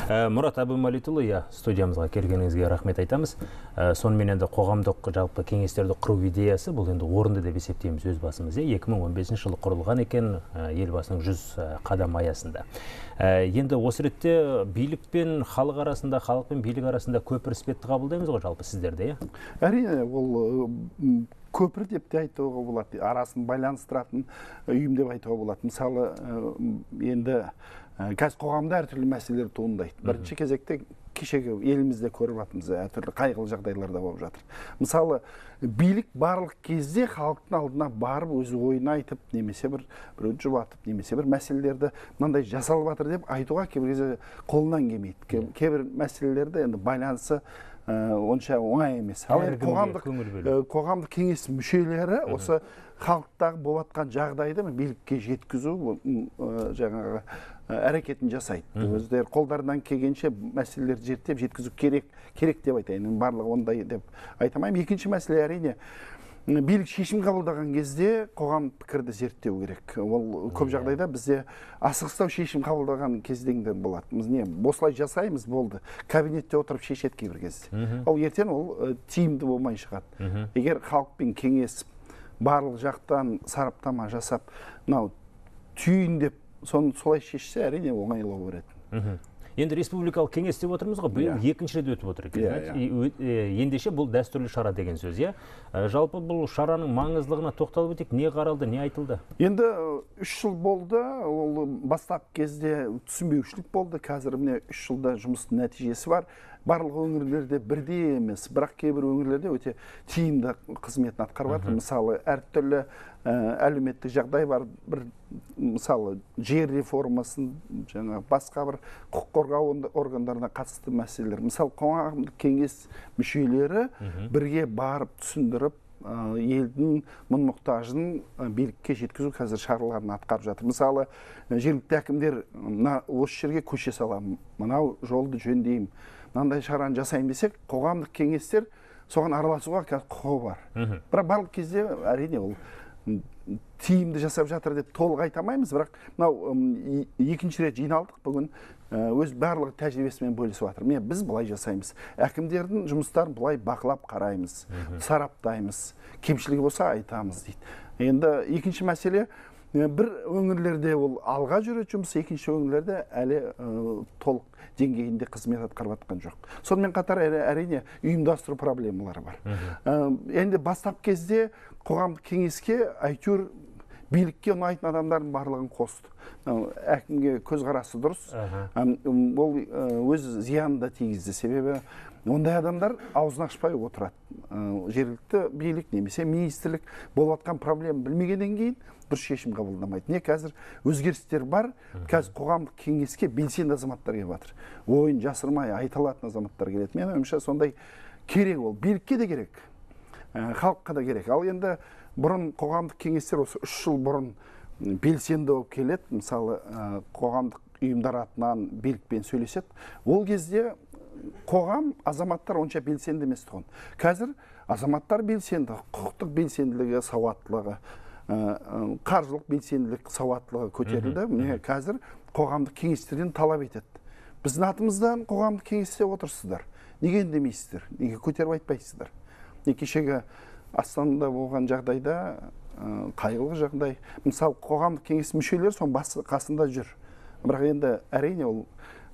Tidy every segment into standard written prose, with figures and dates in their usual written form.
Мұрат Әбумәлитұлы, иә, студиямызға келгеніңізге рахмет айтамыз. Сонымен енді қоғамдық жалпы кеңестерді құру идеясы бұл енді орынды деп есептейміз өз басымыз. 2015 жылы құрылған екен, Елбасының 100 қадам аясында. Енді осы ретте билік пен халық арасында, халық пен билік арасында көпір іспетті қабылдаймыз ғой жалпы сіздерде, иә? Әрине, ол көпір деп те айтуға болады, арасын байланыстыратын ұйым деп айтуға болады. Мысалы, енді қазір қоғамда әртүрлі мәселелер туындайды. Бірінші кезекте кешегі елімізде көріп жатырмыз, әртүрлі қайғылы жағдайлар да болып жатыр. Мысалы, билік барлық кезде халықтың алдына барып өз ойын айтып, немесе біреуді жұбатып, немесе бір мәселелерді мынандай жасалып жатыр деп айтуға кейбір кезде қолынан келмейді. Кейбір мәселелерді енді байланысы онша оңай емес. Ал енді қоғамдық кеңес мүшелері осы халықтағы болып жатқан жағдайды билікке жеткізу жаңағы әрекетін жасайды. Өздері қолдарынан келгенше мәселелерді зерттеп жеткізу керек деп айтайын. Барлығы ондай деп айта алмаймын. Екінші мәселе, әрине, билік шешім қабылдаған кезде қоғам пікірді зерттеу керек. Ол көп жағдайда бізде асығыстау шешім қабылдаған кезден де болады. Біз не осылай жасаймыз болды. Кабинетте отырып шешеді кейбір кезде. Ол ертең ол тиімді болмай шығады. Егер халықпен кеңесіп, барлық жақтан сараптама жасап, мынау түйіндеп соны солай шешсе, әрине оңайлау береді. Енді республикалық кеңес деп отырмыз ғой, биыл екінші рет өтіп отыр екен. Ендеше бұл дәстүрлі шара деген сөз, иә? Жалпы бұл шараның маңыздылығына тоқталып өтейік, не қаралды, не айтылды? Енді 3 жыл болды, ол бастап кезде түсінбеушілік болды, қазір міне 3 жылда жұмыстың нәтижесі бар. Барлық өңірлерде бірдей емес, бірақ кейбір өңірлерде өте тиімді қызметін атқарып жатыр. Мысалы, әртүрлі әлеуметтік жағдай бар. Бір мысалы, жер реформасын, жаңа басқа бір құқық қорғау органдарына қатысты мәселелер. Мысалы, қоғамдық кеңес мүшелері бірге барып түсіндіріп, елдің мұң-мұқтажын билікке жеткізу қазір шараларын атқарып жатыр. Мысалы, жергілікті әкімдер осы жерге көше саламын, мынау жолды жөндеймін, мынандай шараны жасайын десек, қоғамдық кеңестер соған араласуға қазір құқығы бар. Бірақ барлық кезде әрине ол тиімді жасап жатыр деп толық айта алмаймыз, бірақ мынау екінші рет жиналдық бүгін, өз барлық тәжірибесімен бөлісіп жатыр. Міне біз былай жасаймыз, әкімдердің жұмыстарын былай бақылап қараймыз, сараптаймыз, кемшілігі болса айтамыз дейді. Енді екінші мәселе, бір өңірлерде ол алға жүреді жұмыс, екінші өңірлерде әлі толық деңгейінде қызмет атқарып жатқан жоқ. Сонымен қатар әрине ұйымдастыру проблемалары бар. Енді бастап кезде қоғамдық кеңеске әйтеуір билікке ұнайтын адамдардың барлығын қосты. Әкімге көзқарасы дұрыс, ол өз зиянын да тигізді. Себебі ондай адамдар аузын ашпай отырады. Жергілікті билік немесе министрлік болып жатқан проблема білмегеннен кейін дұрыс шешім қабылдамайды. Не қазір өзгерістер бар, қазір қоғамдық кеңеске белсенді азаматтар келіп жатыр. Ойын жасырмай айта алатын азаматтар келеді. Менің ойымша сондай керек, ол билікке де керек, халыққа да керек. Ал енді бұрын қоғамдық кеңестер осы 3 жыл бұрын белсенді болып келеді. Мысалы, қоғамдық ұйымдар атынан билікпен сөйлеседі. Ол кезде қоғам, азаматтар онша белсенді емес тұғын. Қазір азаматтар белсенді, құқықтық белсенділігі, сауаттылығы, қаржылық белсенділік, сауаттылығы көтерілді. Міне қазір қоғамдық кеңестерден талап етеді. Біздің атымыздан қоғамдық кеңесте отырсыздар. Неге үндемейсіздер? Неге көтеріп айтпайсыздар? Не кешегі Астанада болған жағдайда қайғылы жағдай. Мысалы, қоғамдық кеңес мүшелері соның қасында жүр. Бірақ енді әрине ол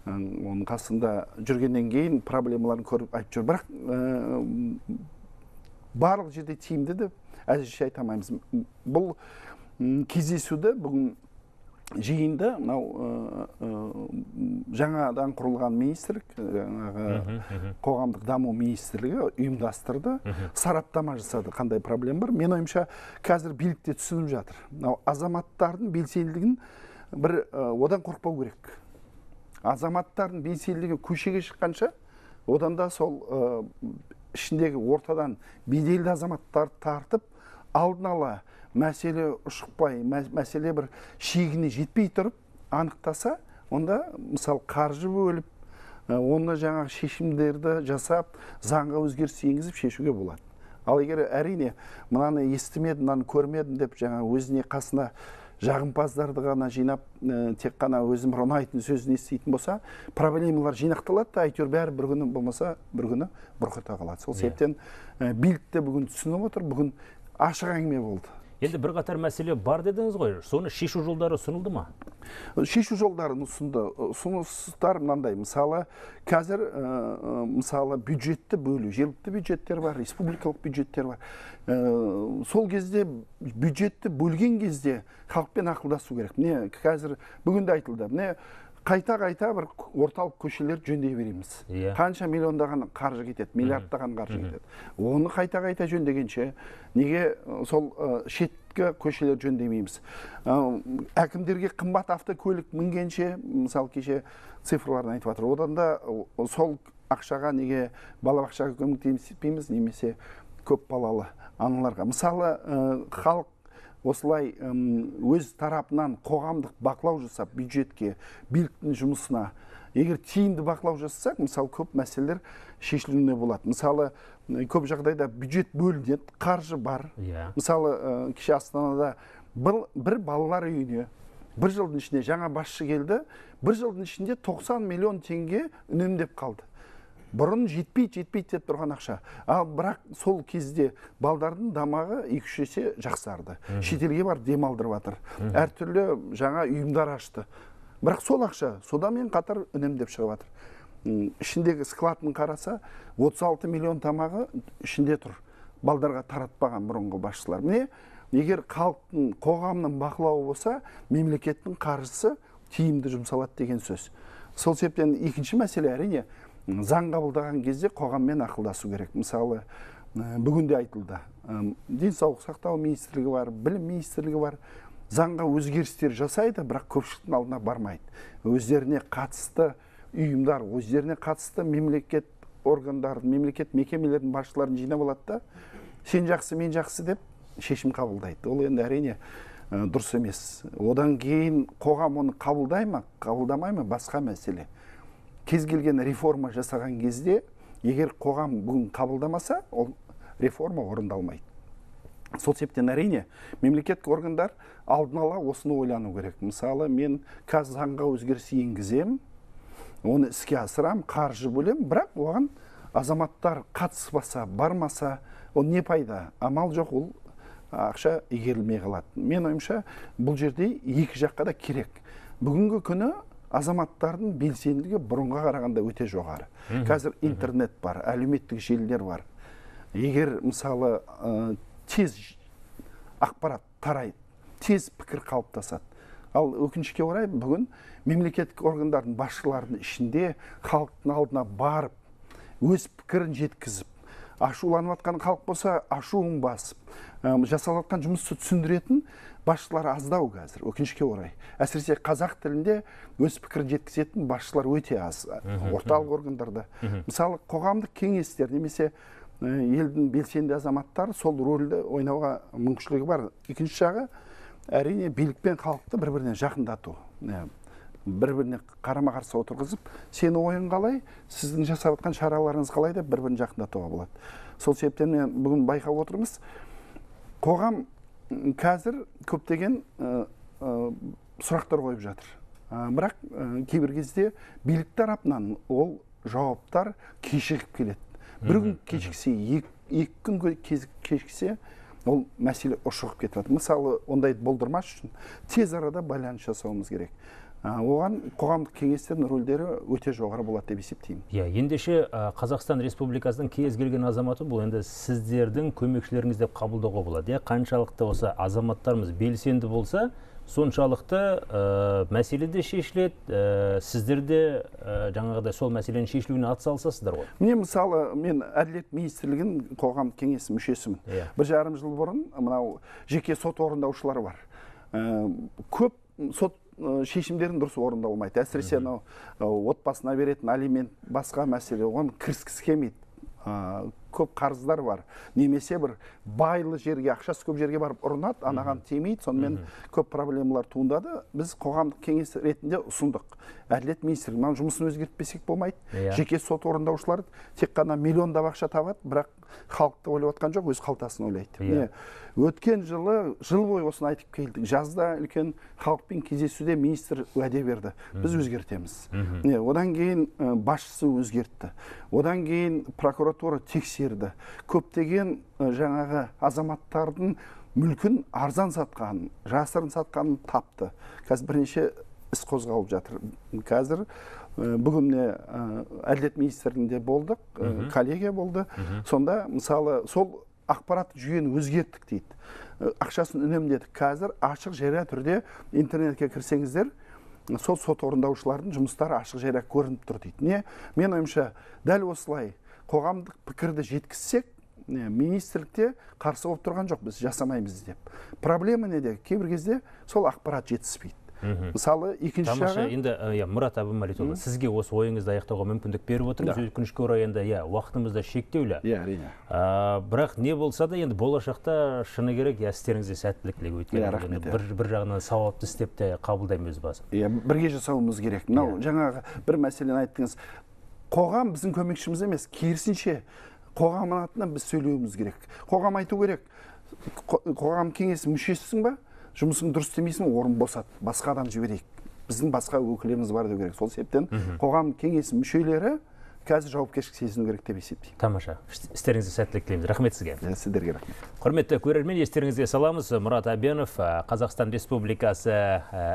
оның қасында жүргеннен кейін проблемаларын көріп айтып жүр. Бірақ барлық жерде тиімді деп әзірше айта алмаймыз. Бұл кездесуді бүгін жиынды мынау жаңадан құрылған министрлік, жаңағы қоғамдық даму министрлігі ұйымдастырды, сараптама жасады, қандай проблема бар. Мен ойымша қазір билік те түсініп жатыр. Мынау азаматтардың белсенділігін бір одан қорықпау керек. Азаматтардың белсенділігі көшеге шыққанша, одан да сол ішіндегі ортадан беделді азаматтарды тартып, алдын ала мәселе ұшықпай, мәселе бір шегіне жетпей тұрып анықтаса, онда мысалы қаржы бөліп, оны жаңағы шешімдерді жасап, заңға өзгеріс енгізіп шешуге болады. Ал егер әрине мынаны естімедім, мынаны көрмедім деп жаңа өзіне қасына жағымпаздарды ғана жинап, тек қана өзім бір ұнайтын сөзін еститін болса, проблемалар жинақталады да, әйтеуір бәрі бір күні болмаса бір күні бұрқ ете қалады. Сол себептен билік те бүгін түсініп отыр, бүгін ашық әңгіме болды. Енді бірқатар мәселе бар дедіңіз ғой, соны шешу жолдары ұсынылды ма? Шешу жолдарын ұсынды. Ұсыныстар мынандай, мысалы, қазір мысалы бюджетті бөлу, жергілікті бюджеттер бар, республикалық бюджеттер бар. Сол кезде бюджетті бөлген кезде халықпен ақылдасу керек. Міне қазір бүгін де айтылды. Міне қайта-қайта бір орталық көшелер жөндей береміз. Қанша миллиондаған қаржы кетеді, миллиардтаған қаржы кетеді. Оны қайта-қайта жөндегенше неге сол шеткі көшелер жөндемейміз? Әкімдерге қымбат автокөлік мінгенше, мысалы кеше цифрларын айтып жатыр. Одан да сол ақшаға неге балабақшаға көмектеспейміз, немесе көп балалы аналарға. Мысалы, халық осылай өз тарапынан қоғамдық бақылау жасап, бюджетке, биліктің жұмысына, егер тиімді бақылау жасасақ, мысалы, көп мәселелер шешілуіне болады. Мысалы, көп жағдайда бюджет бөлінеді, қаржы бар. Мысалы, кеше Астанада бір балалар үйіне бір жылдың ішінде жаңа басшы келді, бір жылдың ішінде 90 миллион теңге үнемдеп қалды. Бұрын жетпейді, жетпейді деп тұрған ақша. Ал бірақ сол кезде балдардың дамағы 2-3 есе жақсарды. Шетелге барып демалдырып жатыр. Әртүрлі жаңа ұйымдар ашты. Бірақ сол ақша содан қатар үнемдеп шығып жатыр. Ішіндегі складын қараса, 36 миллион тамағы ішінде тұр. Балдарға таратпаған бұрынғы басшылар. Міне, егер халықтың, қоғамның бақылауы болса, мемлекеттің қаржысы тиімді жұмсалады деген сөз. Сол себептен екінші мәселе, әрине, заң қабылдаған кезде қоғаммен ақылдасу керек. Мысалы, бүгін де айтылды. Денсаулық сақтау министрлігі бар, білім министрлігі бар. Заңға өзгерістер жасайды, бірақ көпшіліктің алдына бармайды. Өздеріне қатысты ұйымдар, өздеріне қатысты мемлекет органдарын, мемлекет мекемелерінің басшыларын жинап алады да, сен жақсы, мен жақсы деп шешім қабылдайды. Ол енді әрине дұрыс емес. Одан кейін қоғам оны қабылдай ма, қабылдамай ма, басқа мәселе. Кез келген реформа жасаған кезде, егер қоғам бүгін қабылдамаса, ол реформа орындалмайды. Сол себептен әрине мемлекеттік органдар алдын ала осыны ойлану керек. Мысалы, мен қазір заңға өзгеріс енгізем, оны іске асырам, қаржы бөлем, бірақ оған азаматтар қатыспаса, бармаса, ол не пайда? Амал жоқ, ол ақша игерілмей қалады. Мен ойымша, бұл жерде екі жаққа да керек. Бүгінгі күні азаматтардың белсенділігі бұрынға қарағанда өте жоғары. Қазір интернет бар, әлеуметтік желілер бар. Егер, мысалы, тез ақпарат тарайды, тез пікір қалыптасады. Ал өкінішке орай, бүгін мемлекеттік органдардың басшыларының ішінде халықтың алдына барып, өз пікірін жеткізіп, ашуланып жатқан халық болса, ашуын басып, жасалып жатқан жұмысты түсіндіретін басшылар аздау қазір, өкінішке орай. Әсіресе қазақ тілінде өз пікірін жеткізетін басшылар өте аз, орталық органдарда. Мысалы, қоғамдық кеңестер немесе елдің белсенді азаматтары сол рөлді ойнауға мүмкіншілігі бар. Екінші жағы, әрине, билік пен халықты бір-біріне жақындату. Бір-біріне қарама-қарсы отырғызып, сенің ойың қалай, сіздің жасап жатқан шараларыңыз қалай деп бір-бірін жақындатуға болады. Сол себептен мен бүгін байқап отырмыз, қоғам қазір көптеген сұрақтар қойып жатыр. Бірақ кейбір кезде билік тарапынан ол жауаптар кешігіп келеді. Бір күн кешіксе, екі күн кешіксе, ол мәселе ушығып кетіп жатыр. Мысалы, ондайды болдырмас үшін тез арада байланыс жасауымыз керек. Оған қоғамдық кеңестердің рөлдері өте жоғары болады деп есептеймін. Иә, ендеше Қазақстан Республикасының кез келген азаматы бұл енді сіздердің көмекшілеріңіз деп қабылдауға болады. Иә, қаншалықты осы азаматтарымыз белсенді болса, соншалықты мәселе де шешіледі, сіздер де жаңағыдай сол мәселенің шешілуіне атсалысасыздар ғой. Міне, мысалы, мен Әділет министрлігінің қоғамдық кеңесі мүшесімін. 1,5 жыл бұрын мынау жеке сот орындаушылары бар. Көп сот шешімдерін дұрыс орындалмайды. Әсіресе анау отбасына беретін алимент, басқа мәселе, оған кіріскісі келмейді. көп қарыздар бар. Немесе бір байлы жерге, ақшасы көп жерге барып ұрынады, анаған тимейді, сонымен көп проблемалар туындады. Біз қоғамдық кеңес ретінде ұсындық. Әділет министрлігінің жұмысын өзгертпесек болмайды. Жеке сот орындаушылар тек қана миллиондап ақша табады, бірақ халықты ойлап отқан жоқ, өз қалтасын ойлайды. Өткен жылы, жыл бойы осыны айтып келдік. Жазда үлкен халықпен кездесуде министр уәде берді. Біз өзгертеміз. Одан кейін басшысы өзгертті. Одан кейін прокуратура тексерді. Көптеген жаңағы азаматтардың мүлкін арзан сатқанын, жасырын сатқанын тапты. Қазір бірнеше іс қозғалып жатыр. Қазір бүгін әділет министрлігінде болдық, коллегия болды. Сонда мысалы сол ақпарат жүйені өзгерттік дейді. Ақшасын үнемдедік. Қазір ашық жария түрде интернетке кірсеңіздер, сол сот орындаушылардың жұмыстары ашық жария көрініп тұр дейді. Не, мен ойымша дәл осылай қоғамдық пікірді жеткізсек, министрлікте қарсы болып тұрған жоқ, біз жасамаймыз деп. Проблема неде? Кейбір кезде сол ақпарат жетіспейді. Мысалы, екінші жағы... Енді, Мұрат Әбімәлітұлы, сізге осы ойыңызды аяқтауға мүмкіндік беріп отырмыз. Өкінішке орай енді, уақытымыз да шектеулі. Әрине. Бірақ не болса да, енді болашақта шыны керек, істеріңізге сәттілік тілеймін. Өйткені бір жағынан сауапты істеп те қабылдаймын өз басым. Бірге жасауымыз керек. Мынау жаңағы бір мәселені айттыңыз. Қоғам біздің көмекшіміз емес, керісінше қоғамның атынан біз сөйлеуіміз керек. Қоғам айту керек. Қоғам кеңесі мүшесісің ба? Жұмысың дұрыс істемейсің, орын босат, басқа адам жіберейік. Біздің басқа өкіліміз бар деу керек. Сол себептен қоғам кеңесі мүшелері қазір жауапкершілік сезіну керек деп есептеймін. Тамаша. Істеріңізге сәттілік тілейміз. Рахмет сізге. Сіздерге рахмет. Құрметті көрермен, естеріңізге саламыз. Мұрат Әбенов, Қазақстан Республикасы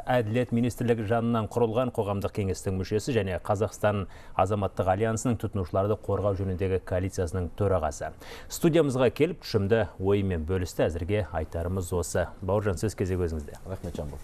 Әділет Министрлігі жанынан құрылған қоғамдық кеңестің мүшесі және Қазақстан Азаматтық Альянсының тұтынушыларды қорғау жөніндегі коалициясының төрағасы. Студиямызға келіп, тұшымды ойымен бөлісті. Әзірге айтарымыз осы. Бауыржан, сөз кезегі өзіңізде. Рахмет, Жамбыл.